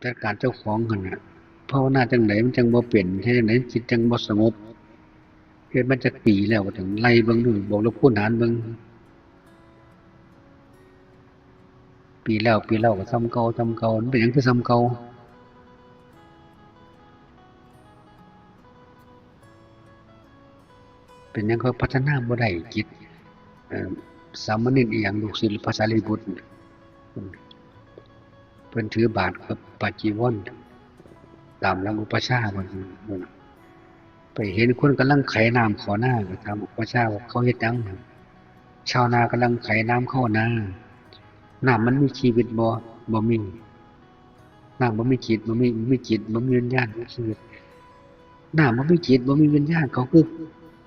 ຈັດການເຈົ້າຂອງຫັ້ນນະ ພາວະນາຈັ່ງໃດມັນຈັ່ງບໍ່ເປັນ ເຮັດຈັ່ງໃດຈິດຈັ່ງບໍ່ສະຫງົບ ເຮັດມາຈັກປີແລ້ວ ຈັ່ງໄລ່ເບິ່ງດູ ບວກລົບຄູນຫານເບິ່ງ ປີແລ້ວ ປີເລົ່າກໍສ່ຳເກົ່າ ສ່ຳເກົ່າ ມັນເປັນຫຍັງຄືສ່ຳເກົ່າ? ເປັນຫຍັງຂ້ອຍພັດທະນາບໍ່ໄດ້ຈິດ? ເອີ ສາມະເນນອີ່ຫຍັງ ລູກສິດພະສາລີບຸດ ເພິ່ນຖືບາດກັບປາຈີວອນ ຕາມຫຼັງອຸປະຊາເພິ່ນ ໄປເຫັນຄົນກຳລັງໄຖນ້ຳເຂົ້ານາ ກໍຖາມອຸປະຊາວ່າ ເຂົາເຮັດຫຍັງ? ຊາວນາກຳລັງໄຖນ້ຳເຂົ້ານາ ນ້ຳມັນມີຊີວິດບໍ່? ບໍ່ມີ. ນ້ຳບໍ່ມີຈິດ ບໍ່ມີ ບໍ່ມີຈິດ ບໍ່ມີວິນຍານ ບໍ່ມີຊີວິດ ນ້ຳບໍ່ມີຈິດ ບໍ່ມີວິນຍານ ເຂົາຄື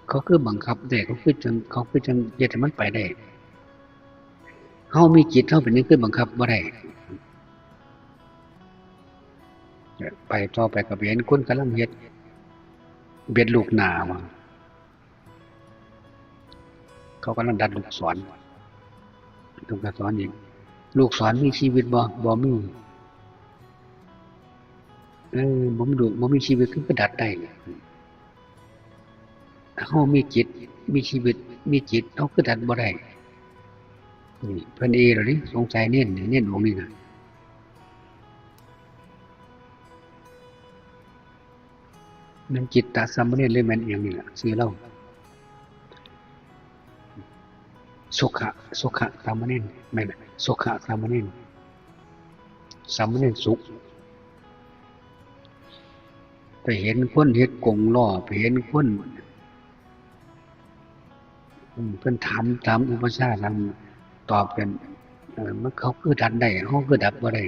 ເຂົາຄືບັງຄັບໄດ້ ເຂົາຄືຈັ່ງ ເຂົາຄືຈັ່ງເຮັດໃຫ້ມັນໄປໄດ້ ເຮົາມີຈິດ ເຮົາເປັນຫຍັງຄືບັງຄັບບໍ່ໄດ້? ໄປຕໍ່ໄປກໍໄປເຫັນຄົນກຳລັງເຮັດເບັດລູກໜ້າວ່າ ເຂົາກຳລັງດັດລູກສອນ ເພິ່ນກໍສອນອີກ ລູກສອນມີຊີວິດບໍ່? ບໍ່ມີ. ເອີ ບໍ່ມີລູກ ບໍ່ມີຊີວິດ ຄື ຄືດັດໄດ້? ເຮົາມີຈິດ ມີຊີວິດ ມີຈິດ ເຮົາຄືດັດບໍ່ໄດ້? ນີ້ເພິ່ນເອແລ້ວນີ້ ສົງໄສເນນນີ້ ເນນອົງນີ້ນະ. ແມ່ນຈິດຕະສາມະເນນ ຫຼືແມ່ນອີ່ຫຍັງນີ້ລະ ຊື່ລາວ ສຸຂະ ສຸຂະສາມະເນນ ແມ່ນ ສຸຂະສາມະເນນ ສາມະເນນສຸກ ໄປເຫັນຄົນເຮັດກົງລໍ້ ໄປເຫັນຄົນ ເພິ່ນຖາມ ຖາມອຸປະຊາ ຖາມຕອບກັນ ເອີ ມັນ ເຂົາຄືດັດໄດ້ ເຮົາຄືດັດບໍ່ໄດ້?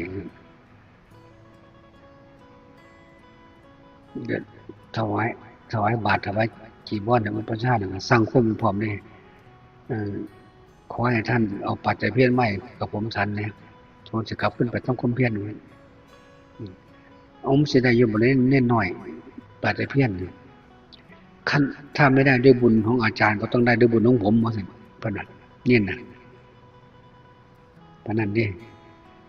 ຖວາຍ ຖວາຍບາດ ຖວາຍຈີວອນໃຫ້ອຸປະຊາ ແລ້ວກໍສັ່ງຄົມໃຫ້ພ້ອມເດ້ ເອີ ຂໍໃຫ້ທ່ານເອົາປາໄຕພຽນມາໃຫ້ກັບຜົມສັນແດ່ ຜົມຊິກັບຄືນໄປທຳຄວາມພຽນ. ເອົາ ມັນຊິໄດ້ຢູ່ບໍ່ເນນນ້ອຍ ປາໄຕພຽນ? ຄັນ ຖ້າໄມ່ໄດ້ດ້ວຍບຸນຂອງອາຈານ ກໍຕ້ອງໄດ້ດ້ວຍບຸນຂອງຜົມ ວ່າຊັ້ນ ເພິ່ນວ່າ ເນນນະ ປານນັ້ນເດ້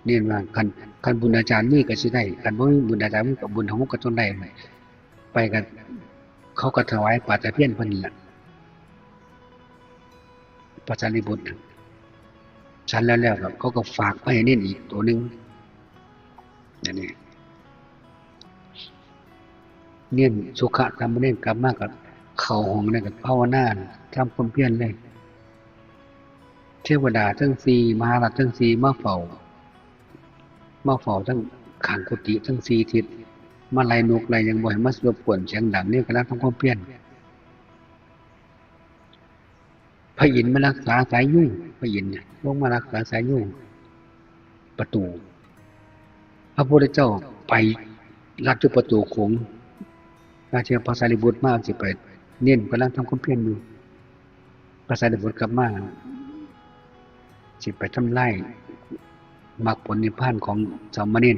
ເນນວ່າ ຄັນ ຄັນບຸນອາຈານມີກໍຊິໄດ້ ຄັນບໍ່ມີບຸນອາຈານມີກໍບຸນຂອງມັນກໍຕ້ອງໄດ້ ໄປກໍ ເຂົາກໍຖວາຍປາຕະພຽນເພິ່ນນີ້ລະ ພະສາລີບຸດ ສັນແລ້ວ ແລ້ວກໍເຂົາກໍຝາກໄວ້ໃຫ້ເນນອີກໂຕໜຶ່ງ ອັນນີ້ ເນນສຸຂະສາມະເນນກັບມາກໍເຂົ້າຫ້ອງນັ້ນກໍພາວະນາ ທຳຄວາມພຽນເລີຍ ເທວະດາທັງສີ່ ມະຫາລາດທັງສີ່ມາເຝົ້າ ມາເຝົ້າທາງຂ້າງກຸຕິທັງສີ່ທິດ ມາໄລ່ນົກໄລ່ຫຍັງ ບໍ່ໃຫ້ມາລົບກວນສຽງດັງ ເນນກຳລັງທຳຄວາມພຽນ. ພະອິນມາລັກສາສາຍຍຸງ ພະອິນລົງມາລັກສາສາຍຍຸງ ປະຕູ ພະພຸດທະເຈົ້າໄປລັດຢູ່ປະຕູໂຂງ ລາງເທື່ອພະສາລີບຸດມາຊິໄປ ເນນກຳລັງທຳຄວາມພຽນຢູ່ ພະສາລີບຸດກັບມາ ຊິໄປທຳລາຍມັກຜົນນິບພານຂອງສາມະເນນ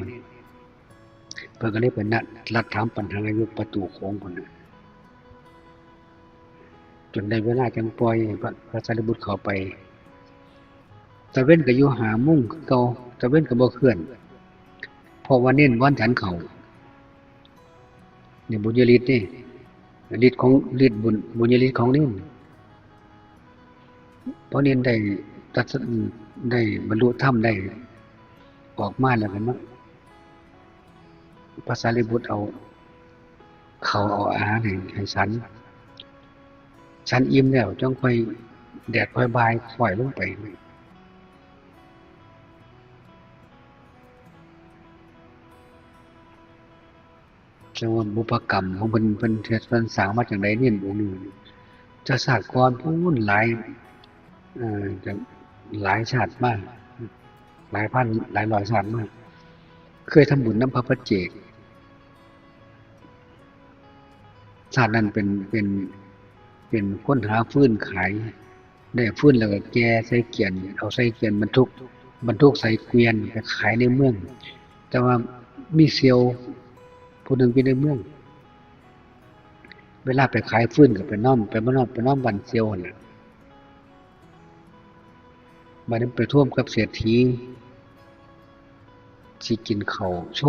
ເພິ່ນກໍເລີຍໄປນັດລັດຖາມປັນຫາຢູ່ປະຕູໂຂງພຸ້ນນະ. ຈົນໄດ້ເວລາຈັ່ງປ່ອຍພະ ພະສາລີບຸດເຂົ້າໄປ. ຕາເວັນກໍຢູ່ຫ້າໂມງຄືເກົ່າ, ຕາເວັນກໍບໍ່ເຄື່ອນ, ເພາະວ່າເນນວອນສັນເຂົ້າ. ນີ້ບຸນຍະລິດເດ້, ລິດຂອງ ລິດບຸນ ບຸນຍະລິດຂອງເນນ. ພໍເນນໄດ້ຕັດສະ ໄດ້ບັນລຸທຳ ໄດ້ອອກມາແລ້ວກໍມາ ພະສາລີບຸດເອົາເຂົ້າເອົາອາຫານໃຫ້ ໃຫ້ສັນ, ສັນອີ່ມແລ້ວຈັ່ງຄ່ອຍ ແດດຄ່ອຍບ່າຍຄ່ອຍລົງໄປ. ແຕ່ວ່າບຸບພະກຳຂອງເພິ່ນ ເພິ່ນເຮັດ ເພິ່ນສ້າງມາຈັ່ງໃດ ເນນອົງນີ້ ຈາກຊາດກ່ອນພຸ້ນ ຫຼາຍ ເອີ ຈາກຫຼາຍຊາດມາ ຫຼາຍພັນ ຫຼາຍຮ້ອຍຊາດມາ ເຄີຍທຳບຸນນຳພະປັດເຈກ. ຊາດນັ້ນເປັນ ເປັນ ເປັນຄົນຫາຟືນຂາຍ ໄດ້ຟືນແລ້ວກໍແກ່ໃສ່ກຽນ ເອົາໃສ່ກຽນບັນທຸກ ບັນທຸກໃສ່ກຽນໄປຂາຍໃນເມືອງ. ແຕ່ວ່າມີສ່ຽວຜູ້ໜຶ່ງຢູ່ໃນເມືອງ ເວລາໄປຂາຍຟືນກໍໄປນອນ ໄປມານອນ ໄປນອນບ້ານສ່ຽວຫັ້ນແຫຼະ. ບາດນີ້ໄປໂຮມກັບເສດຖີ, ຊິກິນເຂົ້າໂຊ,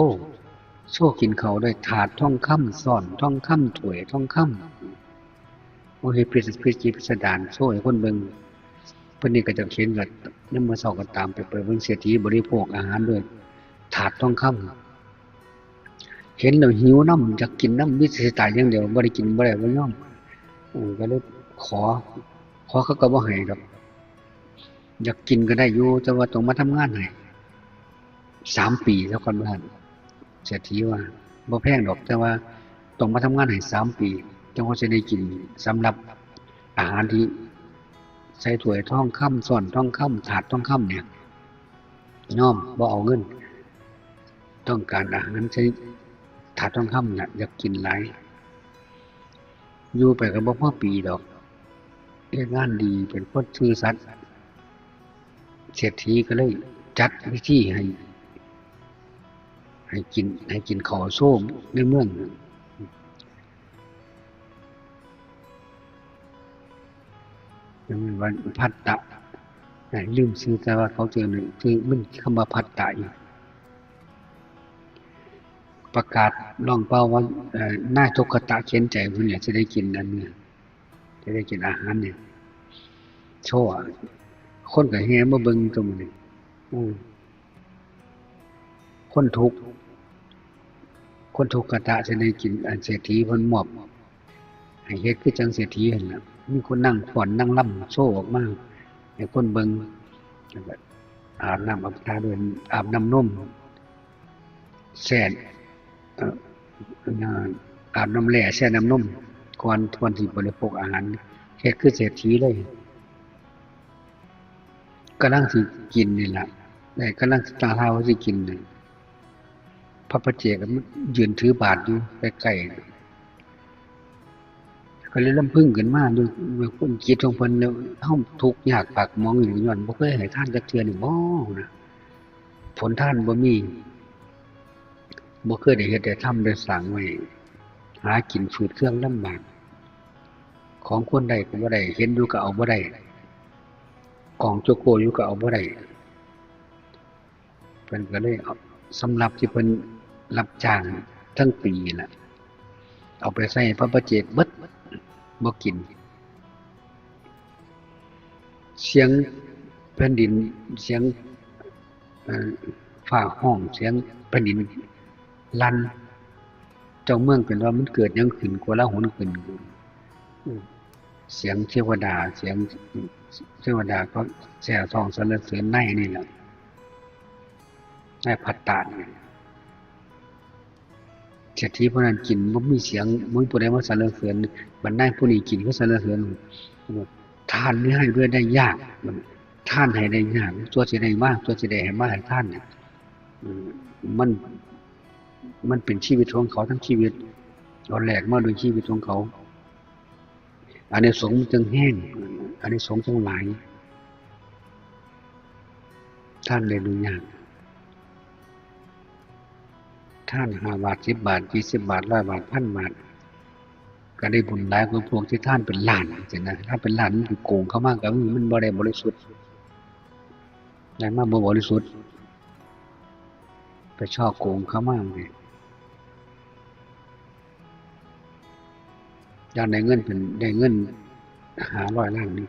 ໂຊກິນເຂົ້າດ້ວຍຖາດທອງຄຳ, ຊ້ອນທອງຄຳ, ຖ້ວຍທອງຄຳ. ໂອ້ ເຮັດພິສ- ພິຈິດພິສະດານໂຊໃຫ້ຄົນເບິ່ງ. ເພິ່ນນີ້ກໍຈະເຫັນ ກໍຍາມມື້ເຊົ້າກໍຕາມໄປ ໄປເບິ່ງເສດຖີບໍລິໂພກອາຫານດ້ວຍຖາດທອງຄຳ. ເຫັນແລ້ວຫິວນຳ, ຢາກກິນນຳ, ມີແຕ່ຊິຕາຍຢ່າງດຽວ, ບໍ່ໄດ້ກິນບໍ່ໄດ້, ບໍ່ຍອມ. ເອີ ກໍເລີຍຂໍ, ຂໍເຂົາກໍບໍ່ໃຫ້ດອກ. ຢາກກິນກໍໄດ້ຢູ່, ແຕ່ວ່າຕ້ອງມາທຳງານໃຫ້ສາມປີຊະກ່ອນ ວ່າຊັ້ນ. ເສດຖີວ່າ ບໍ່ແພງດອກ, ແຕ່ວ່າຕ້ອງມາທຳງານໃຫ້ສາມປີ ຈັ່ງວ່າຊິໄດ້ກິນສຳລັບອາຫານທີ່ໃສ່ຖ້ວຍທອງຄຳ, ຊ້ອນທອງຄຳ, ຖາດທອງຄຳນີ້. ຍອມບໍ່ເອົາເງິນ, ຕ້ອງການອາຫານໃສ່ຖາດທອງຄຳນະ, ຢາກກິນຫຼາຍ. ຢູ່ໄປກໍບໍ່ພໍປີດອກ, ເຮັດງານດີ, ເປັນຄົນຊື່ສັດ. ເສດຖີກໍເລີຍຈັດວິທີໃຫ້, ໃຫ້ກິນ, ໃຫ້ກິນເຂົ້າໂຊໃນເມືອງ. ເອີ້ນວ່າພັດຕະ, ເອີ ລືມຊື່, ແຕ່ວ່າເຂົາຈະ ຈະມີຄຳວ່າພັດຕະຢູ່. ປະກາດຮ້ອງເປົ່າວ່າ ເອີ ນາຍທຸກຂະຕະເຂັນໃຈ ເພິ່ນຢາກຊິໄດ້ກິນອັນນີ້, ຈະໄດ້ກິນອາຫານນີ້. ໂຊ ຄົນກໍແຫ່ມາເບິ່ງຕົວນີ້. ເອີ ຄົນທຸກ, ຄົນທຸກຂະຕະຈະໄດ້ກິນ, ອັນເສດຖີເພິ່ນມອບໃຫ້ເຮັດຄືຈັ່ງເສດຖີຫັ້ນລະ. ມີຄົນນາງຟ້ອນນາງລຳໂຊອອກມາ ໃຫ້ຄົນເບິ່ງ, ແລ້ວກໍອາບນ້ຳອາບທ່າດ້ວຍ, ອາບນ້ຳນົມແຊ່, ເອີ ອາບນ້ຳແລ່ແຊ່ນ້ຳນົມ ກ່ອນ, ກ່ອນຊິບໍລິໂພກອາຫານ. ເຮັດຄືເສດຖີເລີຍ. ກຳລັງຊິກິນນີ້ລະ, ໄດ້ກຳລັງຊິຕັ້ງທ່າວ່າຊິກິນນີ້, ພະປາເຈກກໍຢືນຖືບາດຢູ່ໃກ້ໆ, ກໍເລີຍລຳພຶງຂຶ້ນມາຢູ່ ວ່າຄວາມຄິດຂອງເພິ່ນແລ້ວ, ເຮົາທຸກຍາກປາກໝອງຢູ່ ຍ້ອນບໍ່ເຄີຍໃຫ້ທານຈັກເທື່ອນີ້ບໍນະ? ຜົນທານບໍ່ມີ, ບໍ່ເຄີຍໄດ້ເຮັດໄດ້ທຳໄດ້ສ້າງໄວ້, ຫາກິນຝືດເຄືອງລຳບາກ. ຂອງຄົນໄດ້ກໍບໍ່ໄດ້, ເຫັນຢູ່ກໍເອົາບໍ່ໄດ້, ກ້ອງໂຈໂກ້ຢູ່ກໍເອົາບໍ່ໄດ້. ເພິ່ນກໍເລີຍເອົາສຳລັບທີ່ເພິ່ນຮັບຈ້າງທັງປີນັ້ນລະ ເອົາໄປໃສ່ພະປາເຈກເບິດ, ບໍ່ກິນ. ສຽງແຜ່ນດິນ, ສຽງ ເອີ ຟ້າຮ້ອງ, ສຽງແຜ່ນດິນ ລັນ. ເຈົ້າເມືອງເປັນວ່າມັນເກີດຫຍັງຂຶ້ນ ໂກລາຫົນຂຶ້ນ. ສຽງເທວະດາ, ສຽງເທວະດາກໍແຊວຮ້ອງສັນລະເສີນນາຍນີ້ແຫຼະ, ນາຍພັດຕະນີ້. ເສດຖີຜູ້ນັ້ນກິນບໍ່ມີສຽງ, ບໍ່ມີຜູ້ໃດມາສັນລະເສີນ, ບັດນາຍຜູ້ນີ້ກິນກໍສັນລະເສີນ. ທານນີ້ໃຫ້ດ້ວຍໄດ້ຍາກ, ທານໃຫ້ໄດ້ຍາກ, ຕົວະຊິໄດ້ມາ, ຕົວະຊິໄດ້ໃຫ້ມາໃຫ້ທານນີ້. ເອີ ມັນ ມັນເປັນຊີວິດຂອງເຂົາທັງຊີວິດ, ເຂົາແລກມາດ້ວຍຊີວິດຂອງເຂົາ. ອານິສົງມັນຈຶ່ງແຮງ, ອານິສົງຈຶ່ງຫຼາຍ. ທານໄດ້ໂດຍຍາກ, ທານຫ້າບາດ, ສິບບາດ, ຊາວບາດ, ຮ້ອຍບາດ, ພັນບາດ, ກໍໄດ້ບຸນຫຼາຍກວ່າພວກທີ່ທານເປັນລ້ານ ຈັ່ງຊີ້ນະ. ທານເປັນລ້ານ ມັນໂກງເຂົ້າມາກໍມີ, ມັນບໍ່ໄດ້ບໍລິສຸດ, ໄດ້ມາບໍ່ບໍລິສຸດ. ໄປສໍ້ໂກງເຂົາມານີ້, ຢາກໄດ້ເງິນເປັນ ໄດ້ເງິນຫ້າຮ້ອຍລ້ານນີ້,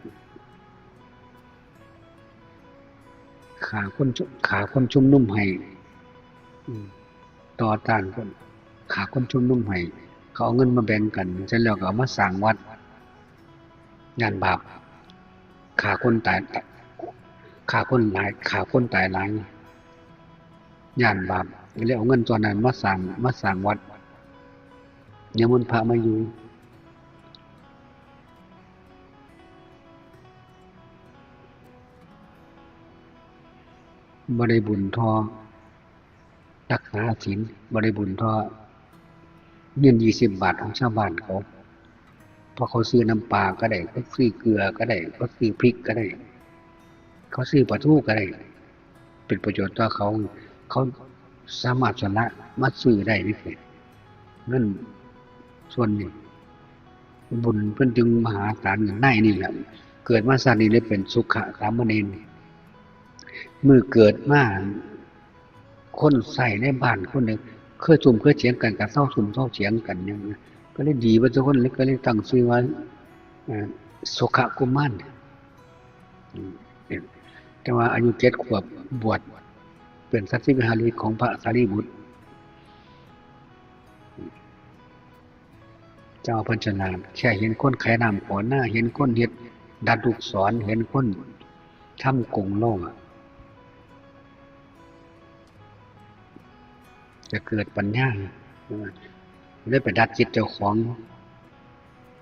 ຂ້າຄົນ ຂ້າຄົນຊຸມນຸມໃຫ້, ອືມ ຕໍ່ຕ້ານຄົນ, ຂ້າຄົນຊຸມນຸມໃຫ້, ເຂົາເອົາເງິນມາແບ່ງກັນ, ເສັດແລ້ວກໍເອົາມາສ້າງວັດ. ຢ້ານບາບ, ຂ້າຄົນຕາຍ, ຂ້າຄົນຫຼາຍ, ຂ້າຄົນຕາຍຫຼາຍ, ຢ້ານບາບ, ກໍເລີຍເອົາເງິນສ່ວນນັ້ນມາສ້າງ, ມາສ້າງວັດ, ນິມົນພະມາຢູ່. ບໍ່ໄດ້ບຸນທໍ່ ຮັກສາສິນ, ບໍ່ໄດ້ບຸນທໍ່ເງິນຊາວບາດຂອງຊາວບ້ານເຂົາ, ເພາະເຂົາຊື້ນ້ຳປາກໍໄດ້, ເຂົາຊື້ເກືອກໍໄດ້, ເຂົາຊື້ພິກກໍໄດ້, ເຂົາຊື້ປາທູກໍໄດ້, ເປັນປະໂຫຍດຕໍ່ເຂົາ, ເຂົາສາມາດຊຳລະມາຊື້ໄດ້ນີ້, ເງິນສ່ວນນີ້ ບຸນເພິ່ນຈຶ່ງມະຫາສານ. ນາຍນີ້ແຫຼະ ເກີດມາຊາດນີ້ໄດ້ເປັນສຸຂະສາມະເນນ, ມື້ເກີດມາ ຄົນໃຊ້ໃນບ້ານຄົນໜຶ່ງ ເຄີຍທຸ້ມເຄີຍຖຽງກັນ ກໍເຊົາທຸ້ມເຊົາຖຽງກັນຫຍັງ ກໍເລີຍດີເບິດທຸກຄົນ ເລີຍ ກໍເລີຍຕັ້ງຊື່ວ່າ ເອີ ສຸຂະກຸມານ. ອືມ ແຕ່ວ່າອາຍຸເຈັດຂວບບວດເປັນສັດທິວິຫາຣິກຂອງພະສາລີບຸດ. ເຈົ້າເພິ່ນສະຫຼາດ ແຄ່ເຫັນຄົນໄຖນ້ຳຂົວນາ ເຫັນຄົນເຮັດດັດລູກສອນ ເຫັນຄົນທຳກົງລໍ້ ຈະເກີດປັນຍາ ເລີຍໄປດັດຈິດເຈົ້າຂອງ.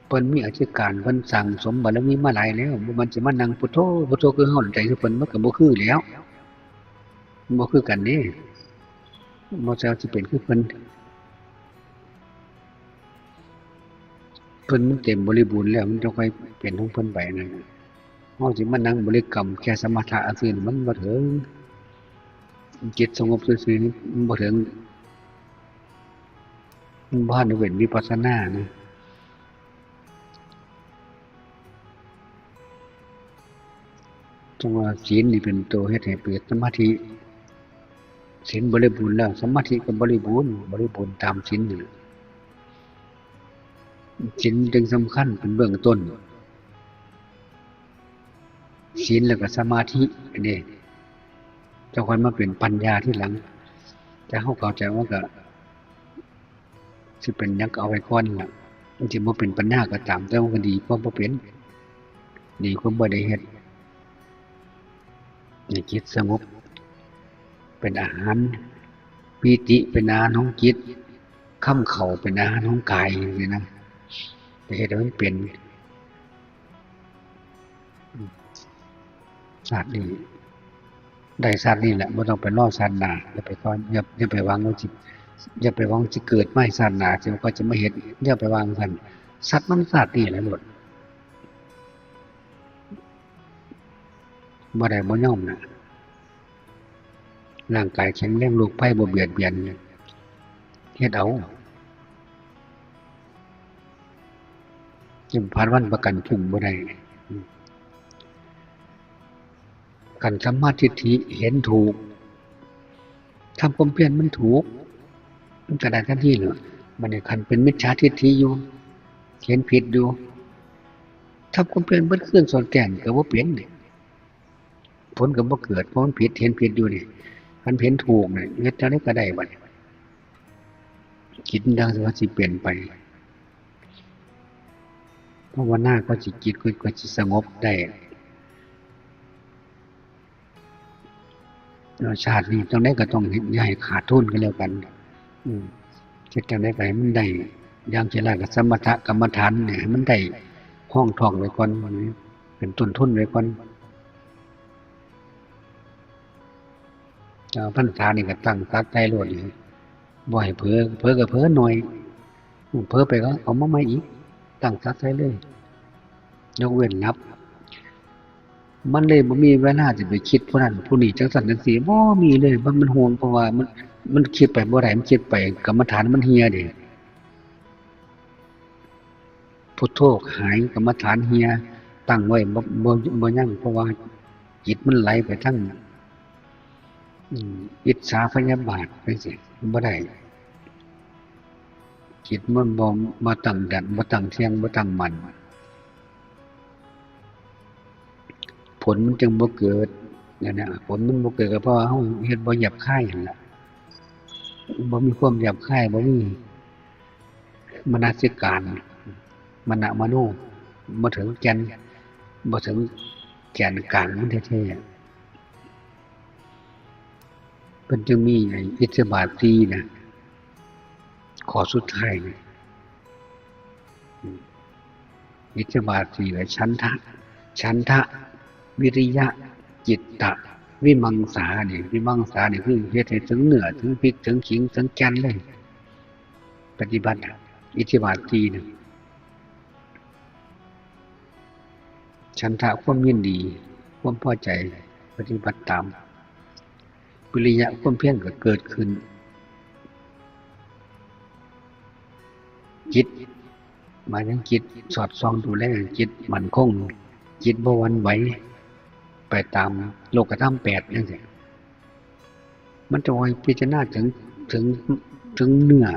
ເພິ່ນມີອະທິການ ເພິ່ນສັ່ງສົມບາລະມີມາຫຼາຍແລ້ວ ບໍ່ແມ່ນຊິມານັ່ງພຸດໂທ ພຸດໂທຄືເຮົາ ໃຈຄືເພິ່ນ ມັນກໍບໍ່ຄືແລ້ວ ບໍ່ຄືກັນເດ້ ບໍ່ໃຊ່ວ່າຊິເປັນຄືເພິ່ນ. ເພິ່ນມັນເຕັມບໍລິບູນແລ້ວ ມັນຈະຄ່ອຍເປັນຂອງເພິ່ນໄປນະ. ເຮົາຊິມານັ່ງບໍລິກຳແຄ່ສະມະຖະຊື່ໆ ມັນບໍ່ເຖິງ. ຈິດສະຫງົບຊື່ໆ ມັນບໍ່ເຖິງ ມັນບໍ່ທັນໄດ້ເປັນວິປັດສະນານະ. ຈັ່ງວ່າສິນນີ້ເປັນໂຕເຮັດໃຫ້ເກີດສະມາທິ. ສິນບໍລິບູນແລ້ວ ສະມາທິກໍບໍລິບູນ, ບໍລິບູນຕາມສິນນີ້ແຫຼະ. ສິນຈຶ່ງສຳຄັນເປັນເບື້ອງຕົ້ນ, ສິນແລ້ວກໍສະມາທິເດ້, ຈັ່ງຄ່ອຍມາເປັນປັນຍາທີຫຼັງ. ແຕ່ເຮົາເຂົ້າໃຈວ່າກໍ ຊິເປັນຫຍັງກໍເອົາໄວ້ກ່ອນລະ, ມັນຊິບໍ່ເປັນປັນຍາກໍຕາມ, ແຕ່ວ່າມັນກໍດີກວ່າບໍ່ເປັນ, ດີກວ່າບໍ່ໄດ້ເຮັດ. ໃຫ້ຈິດສະຫງົບເປັນອາຫານ, ປີຕິເປັນອາຫານຂອງຈິດ, ຄຳເຂົ້າເປັນອາຫານຂອງກາຍຈັ່ງຊີ້ນະ, ຈະເຮັດໃຫ້ມັນເປັນ. ຊາດນີ້ ໄດ້ຊາດນີ້ແຫຼະ, ບໍ່ຕ້ອງໄປລໍຊາດໜ້າ. ຢ່າໄປ ຢ່າ ຢ່າໄປຫວັງວ່າຊິ ຢ່າໄປຫວັງຊິເກີດມາໃຫ້ຊາດໜ້າ ຊິ ຂ້ອຍຈະມາເຮັດ, ຢ່າໄປຫວັງຊັ້ນ. ຊັດມັນຊາດນີ້ແຫຼະໂລດ, ບໍ່ໄດ້ບໍ່ຍອມນະ. ຮ່າງກາຍແຂງແຮງ, ໂລກໄພບໍ່ບຽດບຽນ, ເຮັດເອົາ. ຈະຜ່ານວັນປະກັນພຸ້ງບໍ່ໄດ້. ຄັນສຳມາທິດຖິເຫັນຖືກ, ທຳຄວາມພຽນມັນຖືກ, ມັນກໍໄດ້ທັນທີແລ້ວ. ບັດນີ້ຄັນເປັນມິດສາທິດຖິຢູ່, ເຫັນຜິດຢູ່, ທຳຄວາມພຽນເບິດຄືນສອດແຈ້ງກໍບໍ່ເປັນ. ຜົນກໍບໍ່ເກີດ, ເພາະມັນຜິດ, ເຫັນຜິດຢູ່ນີ້. ຄັນເຫັນຖືກນີ້ ເຮັດຈັ່ງໃດກໍໄດ້ບັດນີ້. ຈິດມັນຈັ່ງວ່າຊິປ່ຽນໄປ. ພາວະນາກໍຊິ ຈິດກໍ ກໍຊິສະຫງົບໄດ້. ເນາະ ຊາດນີ້ຈັ່ງໃດກໍຕ້ອງເຮັດ ຢ່າໃຫ້ຂາດທຶນກັນແລ້ວກັນ. ອືມ ເຮັດຈັ່ງໃດກໍໃຫ້ມັນໄດ້. ຢ່າງເຊັ່ນລະ ກໍສະມະຖະກຳມະຖານນີ້ ໃຫ້ມັນໄດ້ຮອງທ້ອງໄວ້ກ່ອນ, ເປັນຕົ້ນທຶນໄວ້ກ່ອນ. ເຈົ້າພັນສານີ້ກໍຕັ້ງສັດໃສ່ໂລດ, ບໍ່ໃຫ້ເຜີ, ເຜີກໍເຜີໜ້ອຍ, ເຜີໄປກໍເອົາມາໃໝ່ອີກ, ຕັ້ງສັດໃສ່ເລີຍ, ຍົກເວັ້ນຫຼັບ. ມັນເລີຍບໍ່ມີເວລາຊິໄປຄິດຜູ້ນັ້ນຜູ້ນີ້ ຈັ່ງຊັ້ນຈັ່ງຊີ້, ບໍ່ມີເລີຍ. ມັນ ມັນຫ່ວງ ເພາະວ່າມັນ ມັນຄິດໄປບໍ່ໄດ້, ມັນຄິດໄປກຳມະຖານມັນເຫ່ຍເດ້. ພຸດໂທຫາຍ ກຳມະຖານເຫ່ຍ, ຕັ້ງໄວ້ບໍ່ ບໍ່ ບໍ່ຍັງ, ເພາະວ່າຈິດມັນໄຫຼໄປທາງ ອືມ ອິດສາພະຍາບາດຈັ່ງຊີ້ ບໍ່ໄດ້. ຈິດມັນບໍ່ ບໍ່ຕັ້ງໝັ້ນ, ບໍ່ຕັ້ງທ່ຽງ, ບໍ່ຕັ້ງໝັ້ນ. ຜົນມັນຈຶ່ງບໍ່ເກີດ. ນັ້ນນະ ຜົນມັນບໍ່ເກີດ ກໍເພາະວ່າເຮົາເຮັດບໍ່ຫຍາບຄາຍຫັ້ນລະ, ບໍ່ມີຄວາມຫຍາບຄາຍ, ບໍ່ມີມະນະສິການ, ມະນະມະໂນ, ບໍ່ເຖິງແກ່ນ, ບໍ່ເຖິງແກ່ນກາງມັນແທ້ໆ. ເພິ່ນຈຶ່ງມີໄອ້ອິດທິບາດສີ່ນະ, ຂໍ້ສຸດທ້າຍນະ, ອິດທິບາດສີ່ນະ, ສັນທະ, ສັນທະ, ວິລິຍະ, ຈິດຕະ, ວິມັງສານີ້. ວິມັງສານີ້ຄືເຮັດໃຫ້ເຖິງເນື້ອ, ເຖິງພິກ, ເຖິງຂິງ, ເຖິງແກ່ນເລີຍ. ປະຕິບັດອິດທິບາດສີ່ນະ. ສັນທະ ຄວາມຍິນດີ, ຄວາມພໍໃຈ, ປະຕິບັດຕາມ. ວິລິຍະ ຄວາມພຽນກໍເກີດຂຶ້ນ. ຈິດ ໝາຍເຖິງຈິດສອດສ່ອງດູແລ, ຈິດໝັ້ນຄົງ, ຈິດບໍ່ຫວັ່ນໄຫວໄປຕາມໂລກະທຳແປດຈັ່ງຊີ້. ມັນຕ້ອງໃຫ້ພິຈາລະນາເຖິງ ເຖິງ ເຖິງເນື້ອ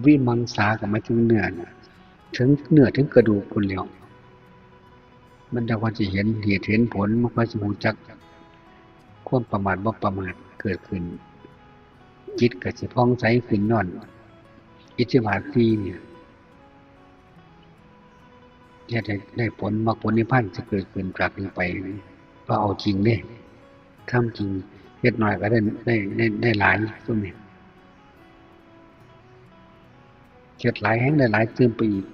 ວິມັງສາກໍໝາຍເຖິງເນື້ອນະ ເຖິງເນື້ອເຖິງກະດູກພຸ້ນແຫຼ້ວ ມັນຈັ່ງຄ່ອຍຊິເຫັນເຫດເຫັນຜົນ ມັນຄ່ອຍຊິຮູ້ຈັກຄວາມປະໝາດບໍ່ປະໝາດເກີດຂຶ້ນ ຈິດກໍຊິຜ່ອງໃສຂຶ້ນຍ້ອນອິດທິບາດສີ່ນີ້ ເຮັດໃຫ້ໄດ້ຜົນ ມັກຜົນນິບພານຈະເກີດຂຶ້ນຈາກນີ້ໄປ ເພາະເອົາຈິງເດ້ ທຳຈິງ ເຮັດໜ້ອຍກໍໄດ້ ໄດ້ ໄດ້ ໄດ້ຫຼາຍ ຊຸມນີ້ ເຮັດຫຼາຍແຮງໄດ້ຫຼາຍຕື່ມໄປອີກ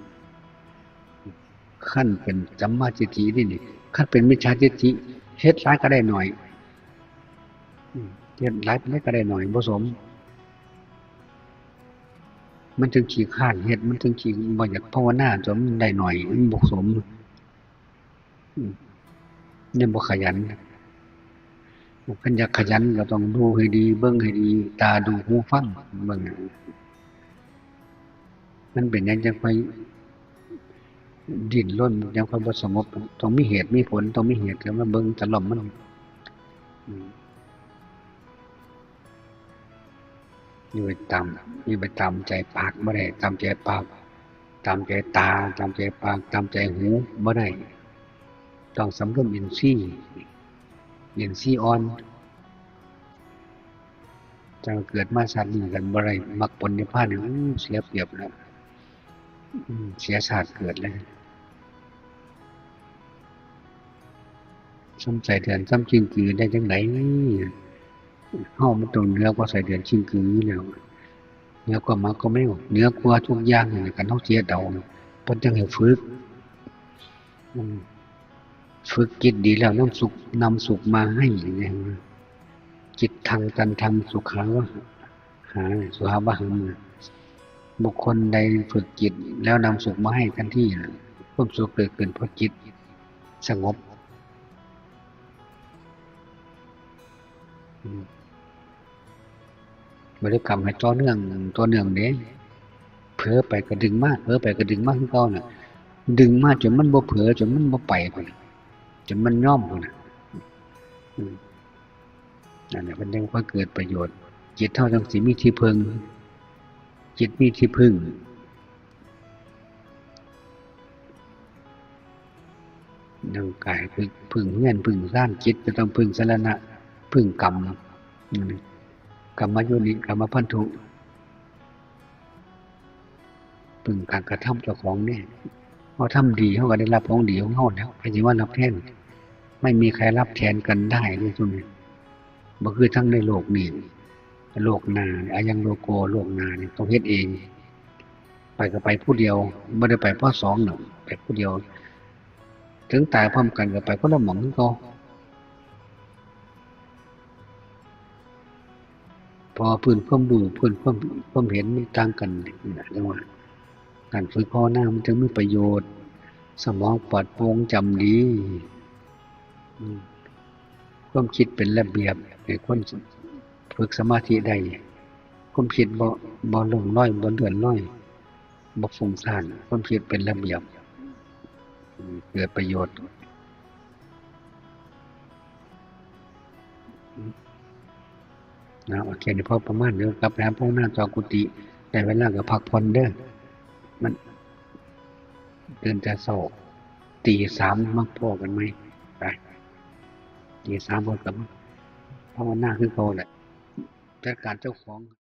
ຄັນເປັນສັມມາທິດຖິເດ້ນີ້ ຄັນເປັນມິດສາທິດຖິ ເຮັດຫຼາຍກໍໄດ້ໜ້ອຍ ອືມ ເຮັດຫຼາຍປານໃດກໍໄດ້ໜ້ອຍ ບໍ່ສົມ ມັນຈຶ່ງຂີ້ຄ້ານເຮັດ ມັນຈຶ່ງຂີ້ ບໍ່ຢາກພາວະນາ ຈົນມັນໄດ້ໜ້ອຍ ມັນບໍ່ສົມ ອືມ ຍັງບໍ່ຂະຫຍັນ ຄັນຢາກຂະຫຍັນກໍຕ້ອງດູໃຫ້ດີ ເບິ່ງໃຫ້ດີ ຕາດູ ຫູຟັງ ເບິ່ງ ມັນເປັນຫຍັງຈັ່ງຄ່ອຍດີ້ນລົນ ຈັ່ງຄ່ອຍບໍ່ສະຫງົບ ຕ້ອງມີເຫດມີຜົນ ຕ້ອງມີເຫດ ແລ້ວມາເບິ່ງຕະຫຼອມມັນ ອືມ ຢ່າໄປຕາມ ຢ່າໄປຕາມໃຈປາກ ບໍ່ໄດ້ຕາມໃຈປາກ ຕາມໃຈຕາ ຕາມໃຈປາກ ຕາມໃຈຫູ ບໍ່ໄດ້ ຕ້ອງສຳລວມອິນຊີ ອິນຊີອ່ອນ ຈັ່ງເກີດມາຊາດນີ້ກັນບໍ່ໄດ້ ມັກຜົນນິບພານນີ້ ໂອ້ ເສຍປຽບແລ້ວ ອືມ ເສຍຊາດເກີດເລີຍ ສ່ຳໄສ້ເດືອນ ສ່ຳຈິງກືໄດ້ຈັ່ງໃດ? ເຮົາມັນຕ້ອງເໜືອກວ່າໄສ້ເດືອນຈິງກືຢູ່ແລ້ວ ເໜືອກວ່າໝາກວ່າແມວ ເໜືອກວ່າທຸກຢ່າງນີ້ ຄັນເຮົາຊິເຮັດເອົາ ເພິ່ນຈັ່ງໃຫ້ຝຶກ ອືມ ຝຶກຈິດດີແລ້ວ ນຳສຸກ ນຳສຸກມາໃຫ້ ຈິດທັງ ຕັນທັງ ສຸຂາວະຫາ ສຸຂາວະຫັງ ບຸກຄົນໃດຝຶກຈິດແລ້ວນຳສຸກມາໃຫ້ທັນທີ ຄວາມສຸກເກີດຂຶ້ນເພາະຈິດສະຫງົບ ອືມ ບໍລິກຳໃຫ້ຕໍ່ເນື່ອງ ຕໍ່ເນື່ອງເດ້ ເຜີໄປກໍດຶງມາ ເຜີໄປກໍດຶງມາຄືເກົ່ານະ ດຶງມາຈົນມັນບໍ່ເຜີ ຈົນມັນບໍ່ໄປພຸ້ນ ຈົນມັນຍອມພຸ້ນນະ ອືມ ນັ້ນແຫຼະ ມັນຈັ່ງຄ່ອຍເກີດປະໂຫຍດ ຈິດເຮົາຈັ່ງຊິມີທີ່ເພິ່ງ ຈິດມີທີ່ເພິ່ງ ຮ່າງກາຍເພິ່ງ ເພິ່ງເຮືອນ ເພິ່ງຊານ ຈິດກໍຕ້ອງເພິ່ງສະລະນະ ເພິ່ງກຳ ອືມ ກຳມະໂຍນິ ກຳມະພັນທຸ ເພິ່ງການກະທຳເຈົ້າຂອງເດ້ ເຮົາທຳດີ ເຮົາກໍໄດ້ຮັບຂອງດີຂອງເຮົາແລ້ວ ໃຜຊິມາຮັບແທນ? ໄມ່ມີໃຄຮັບແທນກັນໄດ້ເດ້ ຊຸມນີ້ ບໍ່ຄືທັງໃນໂລກນີ້ ໂລກໜ້າ ອາຍັງໂລໂກ ໂລກໜ້ານີ້ຕ້ອງເຮັດເອງ ໄປກໍໄປຜູ້ດຽວ ບໍ່ໄດ້ໄປພໍສອງດອກ ໄປຜູ້ດຽວ ເຖິງຕາຍພ້ອມກັນກໍໄປຄົນລະໝ່ອງຄືເກົ່າ ເພາະວ່າພື້ນຄວາມຮູ້ ພື້ນຄວາມ ຄວາມເຫັນມັນຕ່າງກັນ ນີ້ນະ ຈັ່ງວ່າການຝຶກພາວະນາມັນຈຶ່ງມີປະໂຫຍດ ສະໝອງປອດໂປ່ງ ຈຳດີ ອືມ ຄວາມຄິດເປັນລະບຽບ ໃຫ້ຄົນຝຶກສະມາທິໄດ້ ຄວາມຄິດບໍ່ ບໍ່ຫຼົງລອຍ ບໍ່ເລື່ອນລອຍ ບໍ່ຟຸ້ງສ້ານ ຄວາມຄິດເປັນລະບຽບ ເກີດປະໂຫຍດ ນະ ໂອເຄ ນີ້ພໍປະມານ ດຽວກັບໄປຫາພາວະນາຕໍ່ກຸຕິ ໄດ້ເວລາກໍພັກຜ່ອນເດີ ມັນ ຕື່ນແຕ່ເຊົ້າ ຕີສາມມາພໍ້ກັນໃໝ່ ໄປ ຕີສາມພໍ້ກັນ ພາວະນາຄືເກົ່າແຫຼະ ຈັດການເຈົ້າຂອງ.